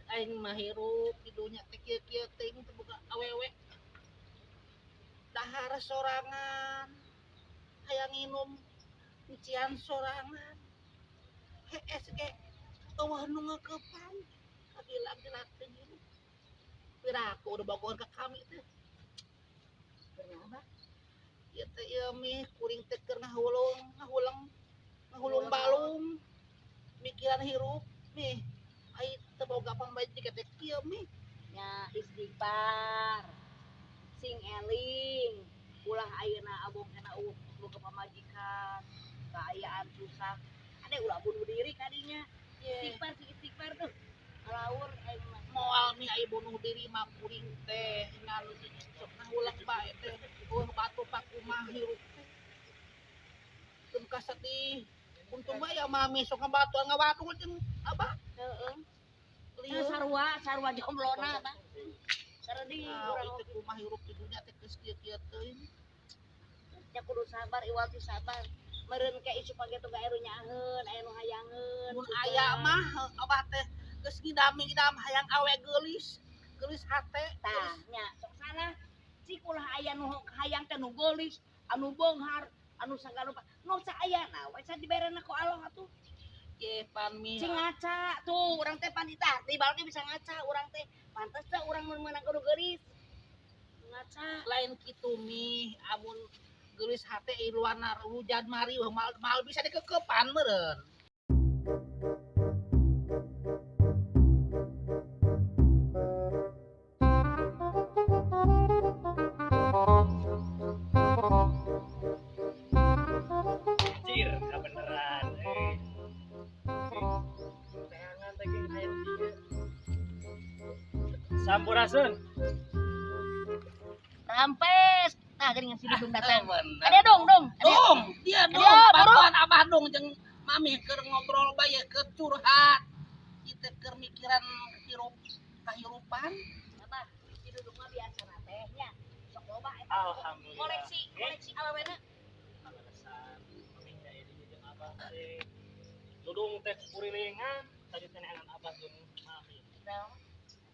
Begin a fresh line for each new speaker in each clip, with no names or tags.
Aing mah hirup di dunya teh kieu-kieu teuing teu boga awewe. Dahar sorangan. Hayang nginum nyucian sorangan. Hees ge eueuh nu ngeukepan. Kagila-gila teh hirup. Piraku udah bogohan ka kami teh.
Kenapa?
Ieu teh ieu mih kuring teh keur ngahulung, ngahuleng, ngahulung balung. Mikiran hirup mih. Ai teu boga pamajikan teh kieu mih.
Nya istighfar. Sing eling. Ulah ayeuna abong kena eueuh boga pamajikan. Kaayaan susah. Ade ulah bunuh diri kadinya. Istighfar sing istighfar tuh. Ngalaur aing mah.
Moal mih ai bunuh diri mah kuring teh ngan sok ngahuleng bae teh. Eueuh batu pakumah hirup teh. Teu kasedih. Untung bae ya mami sok ngabatuan ngawadul jeung abah.
Heeh.
Lieur.
Sarua, sarua jomblona abah. Saredih
Nah,
urang
itu kumaha hirup di dunya teh geus kieu-kieu teuing.
Nya kudu sabar, iwal ti sabar. Meureun ke isu page teh aya nu nyaaheun, aya nu hayangeun.
Mun aya mah abah teh geus ngidam-ngidam hayang awe geulis, geulis hate.
Tah, nya sok salah. Cik ulah aya nu hayang teh nu geulis, anu beunghar, anu sagala rupa. Nu saayana we sa diberena ku Allah atuh.
Ye pan mi.
Cing ngaca tuh urang teh panita, di balke bisa ngaca urang teh. Pantes teh urang mun meunang kudu geulis. Ngaca.
Lain kitu mi, amun geulis hate iluana hujan mari mal bisa dikekepan meureun.
Anjir, kebeneran. Teangan teh ge aya dieu. Sampurasun.
Rampes. Tah geuning si Dudung datang.
Bener.
Ada dong, dong.
Dong, dia dong.
Dia, buru.
Bantuan abah dong jeung mami keur ngobrol bae keur curhat. Kita keur mikiran hirup kahirupan.
Abah, si Dudung mah biasa teh nya. Sok loba eta.
Alhamdulillah.
Koleksi, koleksi awewena.
Alasan mami teh di jeung abah teh. Dudung teh kurilingan, tadi teh neangan abah jeung mami.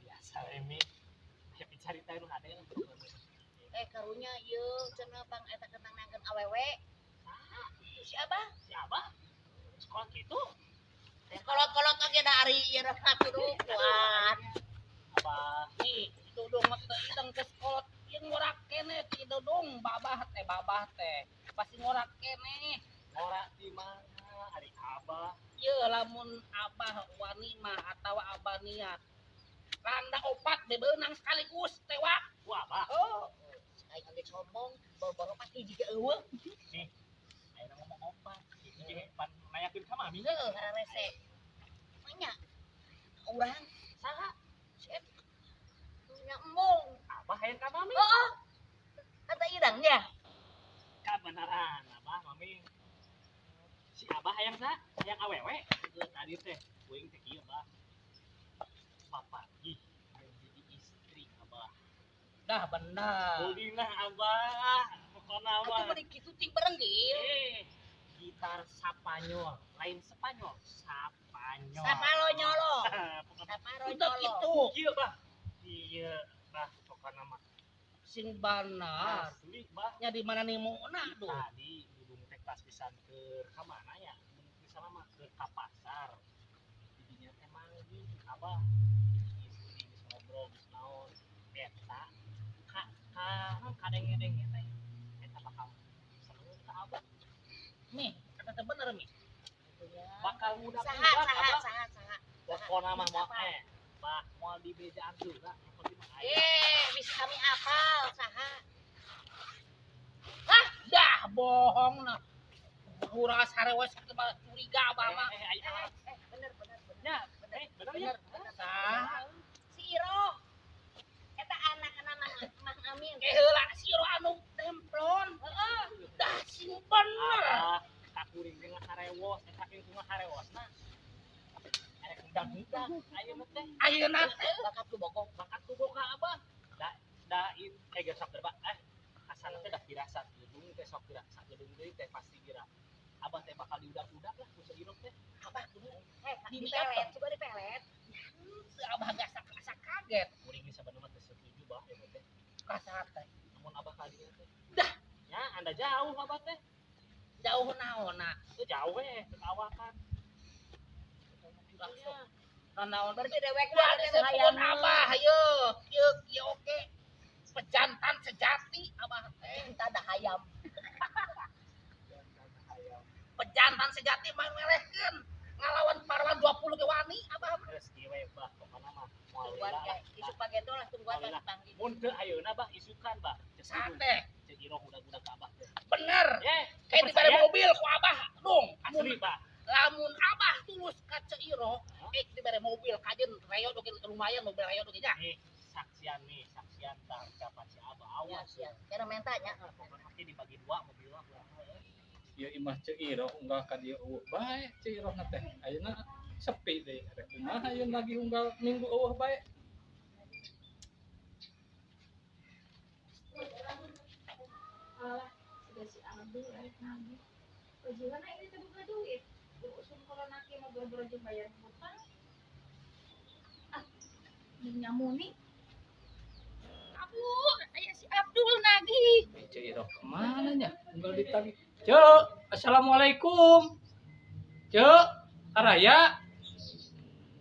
Biasa we mi. Aya picarita nu hade lah.
Karunya ieu cenah pang eta kentang nangkeun awewe. Si abah,
Si abah sekolah kitu.
Kolot-kolot oge da ari ieu rek kudu kuat.
Abah
Nih, Dudung mah teu ideng geus kolot ieu ngorak keneh ki Dudung, babah teh. Pasti ngorak keneh.
Ngorak di mana ari abah?
Ieu lamun abah wani mah atawa abah niat. Randa opat bebeunang sekaligus tewak.
Wah, abah.
Oh.
Aing oge sombong, bawa-bawa pasti jiga eueuh.
Nih, ayeuna ngomong opat. Hiji pan nanyakeun ka mami.
Heeh, rese. Manya. Urang
Saha?
si eta. Nya embung.
Abah hayang ka mami.
Heeh. Kata idang nya.
Kabeneran abah mami. Si abah hayang sa? Hayang awewe. Heuh, tadi teh kuing teh kieu bah. Papagih hayang jadi istri abah.
Dah benar.
Ulina abah, pokona
Atuh
mah.
beuki kitu cing berenggil.
Gitar Sapanyol, lain Spanyol, Sapanyol.
Sapalo nyolo.
Pokona
Saparo
Itu
nyolo.
kitu.
kieu bah. Iya, bah pokona mah.
Sing benar.
Asli bah.
Nya di mana nimuna duh.
Tadi Dudung teh pas pisan ke ka mana ya? Mun misalnya mah ke ka pasar. Didinya teh manggih abah. Istri geus ngobrol geus naon. Eta ka ka kadenge-denge teh eta bakal seneng ka abah.
Nih, kata teh bener mi.
Bakal mudah
Saha, saha, saha, saha.
Pokona mah moal
Apa?
bah moal dibejaan juga yang penting mah aya.
Bisa kami apal saha.
Hah, dah bohong nah. Huras harewes curiga abah mah.
Aya.
Bener, bener, bener.
Nya, bener ya.
Bener, bener.
Saha?
Si Iro. Eta anak-anak Mang Amin.
Heula si Iro anu templon.
Heeh.
Dah sing bener.
Abah, kakuring teh ngaharewos, eta saking kumaha harewosna. Arek undang-undang ayeuna teh.
Ayeuna teh
Bakat ku bokong.
Bakat ku boka abah. Da da geus sok berba asana teh dah dirasa gedung teh sok dirasa gedung deui teh pasti gira. Abah teh bakal diudak-udak lah ku si Iro teh.
Abah kudu
Di
Di
pelet, coba di pelet.
Abah gak Rasa teh.
Mun abah ka dieu teh.
Dah.
Ya, anda jauh abah teh.
Jauh naonna?
Teu jauh we, awakan.
Naon
berarti dewek
mah hayang abah hayo kieu kieu oke. Pejantan sejati abah teh.
Cinta da hayam.
Pejantan sejati mah melehkeun ngalawan parwan 20 ge wani abah mah.
Geus kieu we bah pokona mah. Moal
Tungguan kayak isuk pageto lah tungguan kan panggil.
Mun teu ayeuna bah isukan bah.
Sate.
Cek Iroh udah-udah ka abah teh.
Bener. Kayak dibere mobil ku abah dong.
Asli bah.
Lamun abah tulus ka Ceu Iroh, dibere mobil kajen reyo oge lumayan mobil reyo oge nya.
Nih saksian tah ucapan si abah awas.
Ya, kira mentanya.
Pokona mah dibagi dua mobilna kurang.
Ieu imah Ceu Iroh unggal ka dieu eueuh bae Ceu Iroh na teh. Ayeuna sepi deui rek kumaha ayeuna lagi unggal minggu eueuh bae.
Alah, sudah si Abdul rek nagih. Wajiban aing teh boga duit. Usum corona kieu mah boro-boro jeung bayar hutang. Ah, jeung nyamuni. Abu, aya si Abdul nagih.
Ceu Iroh kemana nya? Unggal ditagih. Ceu, assalamualaikum. Ceu, araya.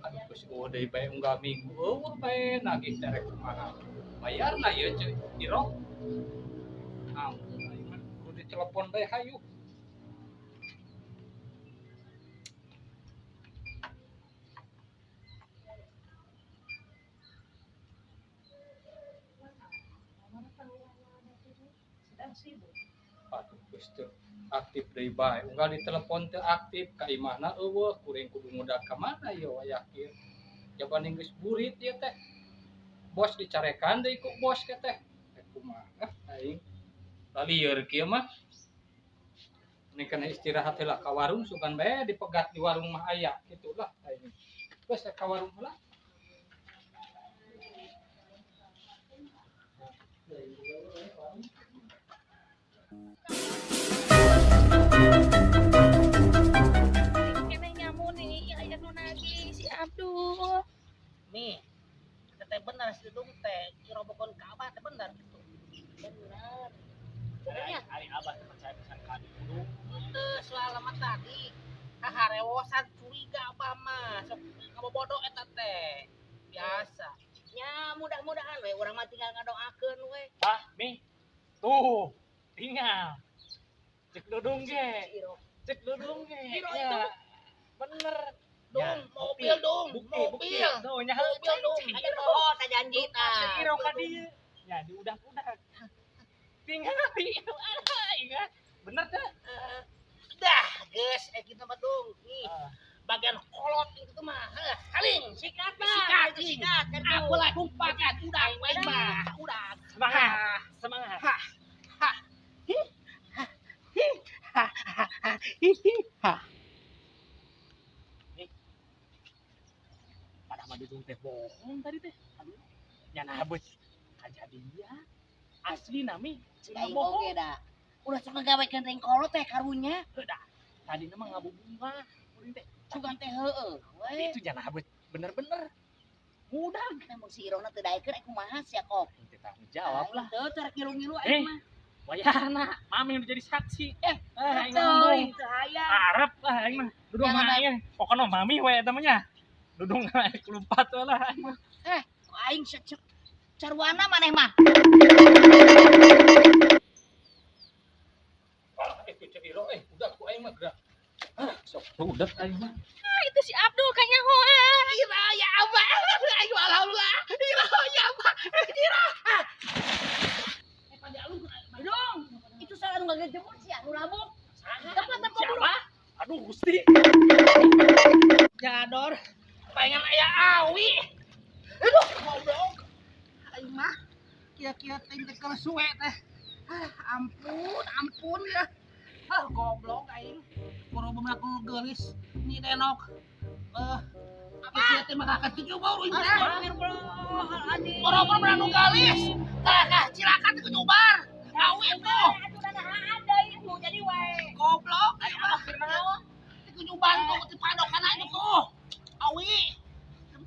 Aduh, geus eueuh deui bae unggal minggu eueuh bae nagih teh rek kumaha. Bayarna ieu Ceu Iroh. Ampun aing mah kudu ditelepon bae hayu. Aduh, geus teu aktif deui bae. Unggal ditelepon teu aktif ka imahna eueuh, kuring kudu ngudag ka mana ieu wayah kieu. Jaban geus burit ieu teh. Bos dicarekan deui ku bos ke teh. Rek kumaha aing. Lalieur kieu mah. Ini kana istirahat heula ka warung sugan bae dipegat di warung mah aya kitu lah aing. Geus ka warung heula.
Kene nyamuni aya nu nagih si Abdul.
Nih, teh bener si Dudung teh robokeun ka abah teh bener gitu.
Bener.
Ari abah teh percaya pisan ka Dudung.
Henteu soal mah tadi kaharewosan curiga abah mah sok ngabobodo eta teh. Biasa.
Nya mudah-mudahan we urang mah tinggal ngadoakeun we.
Bah, Mi. Tuh, tinggal. Cek Dudung ge. Cek Dudung ge.
Iro itu
bener.
Dong,
Ya,
mobil dong,
bukti,
mobil.
bukti. Tuh, nya
Mobil dong.
Ada poho ta janji tah.
Cek Iroh ka dieu. Ya, diudah-udah. Tinggal ingat. Bener teh?
Dah, geus kita mah dong. Nih, bagian kolot itu mah. Heuh, haling.
Sikat mah.
Sikat,
sikat.
Aku lah kumpakan udah bae mah, udah.
Semangat. Semangat.
Ha. Ha. Hi. Ha. Hi. Ha. Ha. Hi. Hi. Ha.
Nih. Pada mah Dudung teh bohong tadi teh. Aduh. Nya nah beuh. Kajadian. Asli nami.
Cai oge da. Ulah sok ngagawekeun teh kolot teh karunya.
Heuh da. Tadi mah ngabubunga. Kuring teh.
Sugan teh heueuh we.
Itu nya nah beuh. Bener-bener. Mudah.
Mun si Irohna teu daekeun ek kumaha sia kok.
Teu tanggung jawab lah.
Teu teu rek ngilu-ngilu aing mah.
Wayahna, mami udah jadi saksi. Aing ngomong.
Teu hayang.
Arep lah aing mah. Dudung mah aing. Pokona mami we eta mah nya. Dudung mah kelumpat we lah aing mah.
Aing carwana maneh mah.
Alah itu Ceu Iroh udah ku aing mah gerak. Ah, sok budak aing mah.
Ah, itu si Abdul kayaknya hoa.
Ira ya abah. Ayo alhamdulillah. Ira ya abah. Ira.
Dudung, itu salah nu ngagejemur sia nu labuk. Tepat tepat
Siapa? Aduh Gusti.
Jador, pengen aya awi. Aduh, goblok. Aing mah kieu-kieu ting teh keur suwe teh. Ah, ampun, ampun ya. Ah, goblok aing. Kudu beunang geulis ni denok. Kieu teh mah kakak cucu baru ini.
Astagfirullahaladzim.
Boro-boro beunang nu geulis. Tah, cilaka teh kunyubar. Awi tuh.
Atuh dadahaan deui nu jadi we.
Goblok aing mah. Teh kunyuban tuh ti padokan aing tuh. Awi.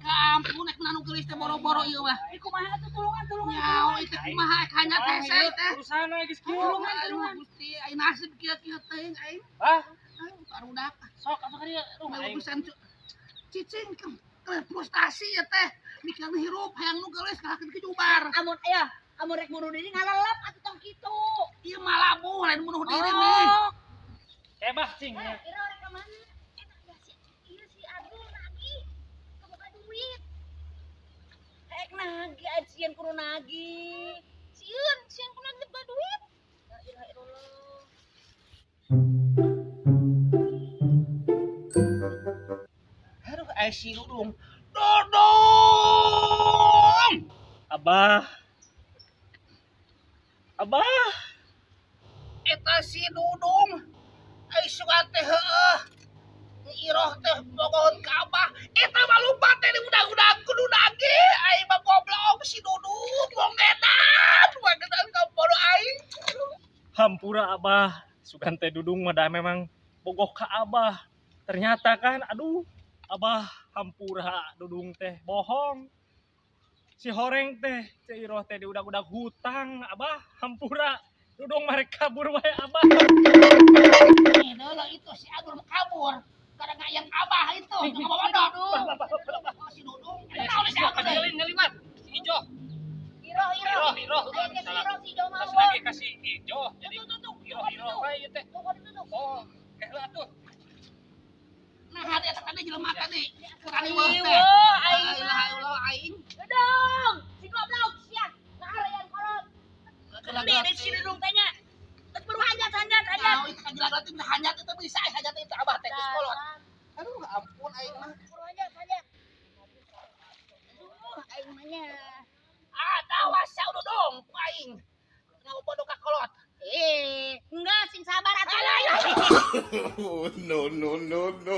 Ka ampun, rek nu geulis teh boro-boro ieu mah.
Ih, kumaha atuh, tulungan, tulungan.
Nyaho ieu teh kumaha rek hanyat hese teh.
Urusan geus kieu.
Tulungan, tulungan. Gusti, aing nasib kieu-kieu teuing aing.
Hah?
Aing barudak.
Sok atuh ka dieu. Aduh,
Aing
aing.
pisan cicing ke frustasi ya teh. Mikir hirup hayang nu geulis kalahkeun ke jubar.
Amun aya, amun rek bunuh diri ngalalap atuh, tong kitu.
Ieu mah labuh, lain bunuh diri nih.
Oh.
Kebah cing.
Eh, kira orang ke mana? Enak ya si iya si Abdul nagih. Kaboga duit.
Rek nagih sieun kudu nagih.
Sieun, sieun ku nagih boga duit.
La ilaha illallah.
Aduh, ai si Dudung. Dudung!
Abah. Abah.
Eta si Dudung. Ai sugan teh heueuh. Iroh teh bogohon ka Abah. Eta mah lupa teh di udag-udag kudu nagih. Aing mah goblok si Dudung. Wong edan. Wong edan ka bodo aing.
Hampura, Abah. Sugan teh Dudung mah da memang bogoh ka Abah. Ternyata kan, aduh, Abah, hampura, Dudung teh bohong. Si horeng teh, Ceu Iroh teh diudag-udag hutang, Abah, hampura. Dudung mah rek kabur wae, Abah.
Nih, dulu itu si Abdul mau kabur. Karena ngayang Abah itu.
Nih, nih,
Ngomong Oh, si Dudung. Tahu si Abdul.
Kadieu ngaliwat. Si Ijo.
Iroh, iroh.
Iroh, iroh.
Ayo ke si
Salah.
Iroh, si Ijo mah.
Pas lagi kasih Ijo. Jadi
Tuh, tuh, tuh.
iroh iroh wae ieu teh.
Tuh, tuh, tuh.
Oh, eh lah atuh.
Nah, hati eta tadi jelema tadi. Tadi weuh
Ieu,
teh.
aing
La ilaha illallah aing.
Dudung, si goblok sia. Ngaharean kolot. Gede si Dudung teh nya. Terus baru hanyat, hanyat, hanyat.
Nah, itu kajian teh hanyat itu bisa hanyat itu Abah teh geus kolot. Aduh, ampun aing mah.
Baru hanyat, hanyat. Aduh, aing mah nya.
Ah, tawas sia Dudung ku aing. Ngabodoh ka kolot.
Eh, enggak, sing sabar atuh.
Alah,
Oh, no, no, no, no.